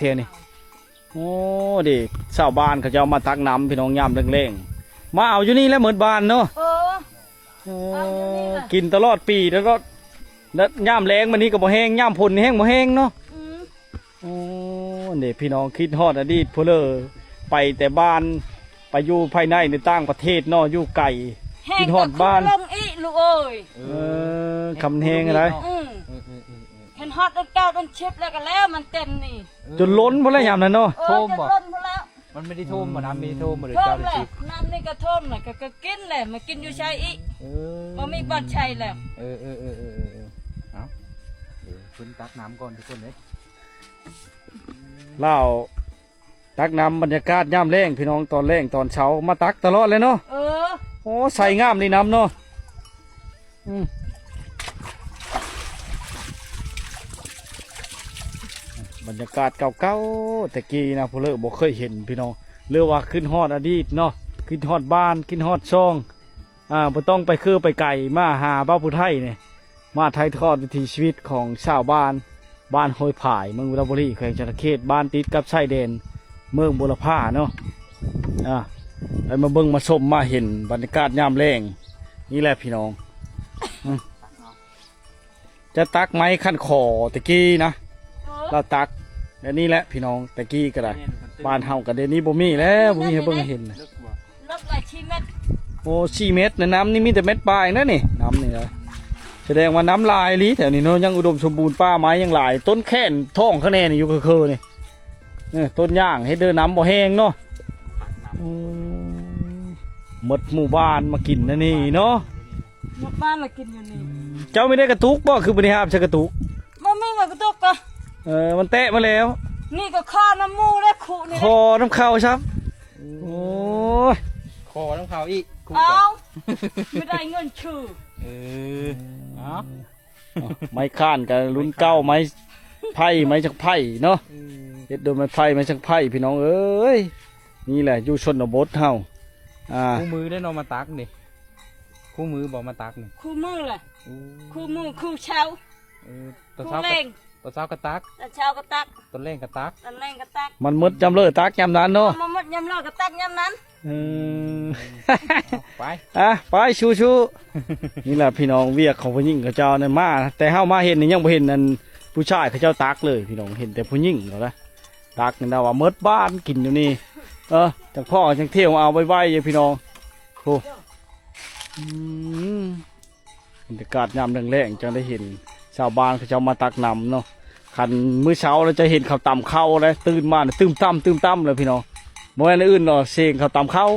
ແຖວນີ້. ໂອ້ ເດ້ ຊາວບ້ານເຂົາເຈົ້າມາຕັກນ້ຳ ພີ່ນ້ອງ ຍາມແລງໆ ມາເອົາຢູ່ນີ້ແຫຼະ ໝົດບ້ານເນາະ. ເອີ ເອີ ເອົາຢູ່ນີ້ແຫຼະ ກິນຕະຫຼອດປີ ຕະຫຼອດ ແລະ ຍາມແລ້ງມານີ້ກໍບໍ່ແຫ້ງ ຍາມຝົນນີ້ແຫ້ງບໍ່ແຫ້ງເນາະ. ອືມ ໂອ້ ເດ້ ພີ່ນ້ອງ ຄິດຮອດອະດີດພຸ້ນເລີຍ ໄປແຕ່ບ້ານ ໄປຢູ່ພາຍໃນ ໃນຕ່າງປະເທດເນາະ ຢູ່ໄກ ແຫ້ງ ຄິດຮອດບ້ານ ກໍຂຶ້ນລົງອີກລູກເອີຍ. ເອີ ເອີ ຄຳແຫ້ງຫັ້ນໃດ໋. ອືມ ເອີ ເອີ ເອີ ເອີ ເຫັນຮອດເດືອນເກົ້າເດືອນສິບແລ້ວກໍແລ້ວ ມັນເຕັມນີ້ ເອີ ຈົນລົ້ນພຸ້ນແຫຼະຍາມນັ້ນເນາະ. ເອີ ຖ້ວມບໍ່? ຈົນລົ້ນພຸ້ນແລ້ວ. ມັນບໍ່ໄດ້ຖ້ວມບໍ່? ນ້ຳນີ້ຖ້ວມບໍ່ ຫຼືເຈົ້າໄດ້ຊິ? ນ້ຳນີ້ກໍຖ້ວມແຫຼະ ກໍ ກໍກິນແຫຼະ ມາກິນຢູ່ໃສອີກ? ເອີ ບໍ່ມີບ່ອນໃຊ້ແລ້ວ. ເອີ ເອີ ເອີ ເອີ ເອີ ເອົາ ເອີ ເພິ່ນຕັກນ້ຳກ່ອນທຸກຄົນເດ້. ລາວ ຕັກນ້ຳ ບັນຍາກາດຍາມແລງ ພີ່ນ້ອງ ຕອນແລງຕອນເຊົ້າ ມາຕັກຕະຫຼອດເລີຍເນາະ. ເອີ ໂອ້ ໃສງາມນີ້ນ້ຳເນາະ. ອືມ ບັນຍາກາດເກົ່າໆ ແຕ່ກີ້ນະ ຜູ້ເລີກບໍ່ເຄີຍເຫັນ ພີ່ນ້ອງ ຫຼືວ່າຄິດຮອດອະດີດເນາະ ຄິດຮອດບ້ານ ຄິດຮອດຊ່ອງ. ອ່າ ບໍ່ຕ້ອງໄປຄືໄປໄກ ມາຫາບ່າວຜູ້ໄທນີ້ ມາຖ່າຍທອດວິຖີຊີວິດຂອງຊາວບ້ານ ບ້ານຫ້ວຍຜາຍ ເມືອງວິລະບູລີ ແຂວງສະຫວັນນະເຂດ ບ້ານຕິດກັບຊາຍແດນເມືອງບົວລະພາເນາະ. ອ່າ ໄດ້ມາເບິ່ງມາຊົມມາເຫັນບັນຍາກາດຍາມແລງນີ້ແຫຼະ ພີ່ນ້ອງ. ອືມ ຈະຕັກໄມ້ຂັ້ນຂໍແຕ່ກີ້ນະ ເອີ ລາວຕັກແນວນີ້ແຫຼະ ພີ່ນ້ອງ ແຕ່ກີ້ກໍໄດ້. ແມ່ນ ບ້ານເຮົາກໍດຽວນີ້ບໍ່ມີແລ້ວ ບໍ່ມີໃຫ້ເບິ່ງໃຫ້ເຫັນ. ເລິກຫຼາຍ ສີ່ເມັດ. ໂອ້ ສີ່ເມັດນະ ນ້ຳນີ້ມີແຕ່ເມັດປາຍນະນີ້ ນ້ຳນີ້ນະ ສະແດງວ່ານ້ຳຫຼາຍອີ່ຫຼີແຖວນີ້ເນາະ ຍັງອຸດົມສົມບູນ ປ່າໄມ້ຍັງຫຼາຍ ຕົ້ນແຂນທ້ອງຄະແນນີ້ຢູ່ເຄີໆນີ້. ເອີ ຕົ້ນຍາງເຮັດເດີ ນ້ຳບໍ່ແຫ້ງເນາະ. ອືມ ໝົດໝູ່ບ້ານມາກິນອັນນີ້ເນາະ. ໝົດບ້ານລະກິນຢູ່ນີ້. ເຈົ້າມີໄດ້ກະຕຸກບໍ່? ຄືບໍ່ໄດ້ຫາບໃສ່ກະຕຸກ. ບໍ່ມີວ່າກະຕຸກກໍ ເອີ ມັນແຕະມາແລ້ວ. ນີ້ກໍຂໍນ້ຳໝູ່ແລ້ວ ຄຸນີ້ ຂໍນ້ຳເຂົາຊ້ຳ. ໂອ້ຍ ຂໍນ້ຳເຂົາອີກ ຄຸ. ເອົາ ບໍ່ໄດ້ເງິນຊື່. ເອີ ເອົາ ໄມ້ຄ້ານກໍລຸ້ນເກົ່າ ໄມ້ໄຜ່ ໄມ້ສັກໄຜ່ເນາະ. ເອີ ເຮັດໂດຍໄມ້ໄຜ່ ໄມ້ສັກໄຜ່ ພີ່ນ້ອງເອີຍ. ນີ້ແຫຼະຢູ່ຊົນນະບົດເຮົາ. ອ່າ ຄູ່ມື້ເດ້ເນາະມາຕັກນີ້ ຄູ່ມື້ບໍ່ມາຕັກນີ້? ຄູ່ມື້ແຫຼະ. ໂອ້ ຄູ່ມື້ ຄູ່ເຊົ້າ. ເອີ ຕອນເຊົ້າ ຕອນເຊົ້າກໍຕັກ ຕອນເຊົ້າກໍຕັກ ຕອນແລງກໍຕັກ ຕອນແລງກໍຕັກ. ມັນໝົດຍາມເລີກຕັກຍາມນັ້ນເນາະ. ມັນໝົດຍາມເລີກກໍຕັກຍາມນັ້ນ. ເອີ ໄປ ອ່ະ ໄປ ສູ້ໆ. ນີ້ແຫຼະພີ່ນ້ອງ ວຽກຂອງຜູ້ຍິງເຂົາເຈົ້ານັ້ນມາ ແຕ່ເຮົາມາເຫັນນີ້ຍັງບໍ່ເຫັນອັນຜູ້ຊາຍເຂົາເຈົ້າຕັກເລີຍ ພີ່ນ້ອງ ເຫັນແຕ່ຜູ້ຍິງເຂົານະ ຕັກນີ້ນະວ່າໝົດບ້ານກິນຢູ່ນີ້. ເອີ ຈັກພໍ້ ຈັກທ່ຽວເອົາໄວໆຢູ່ພີ່ນ້ອງ. ໂອ້ ອືມ ບັນຍາກາດຍາມແລງໆ ຈັ່ງໄດ້ເຫັນຊາວບ້ານເຂົາເຈົ້າມາຕັກນ້ຳເນາະ. ຄັນມື້ເຊົ້າແລ້ວຈະເຫັນເຂົາຕຳເຂົ້າເດ້ ຕື່ນມາຕື່ມຕຳ ຕື່ມຕຳເລີຍພີ່ນ້ອງ. ບໍ່ແມ່ນອື່ນດອກ ສຽງເຂົາຕຳເຂົ້າ.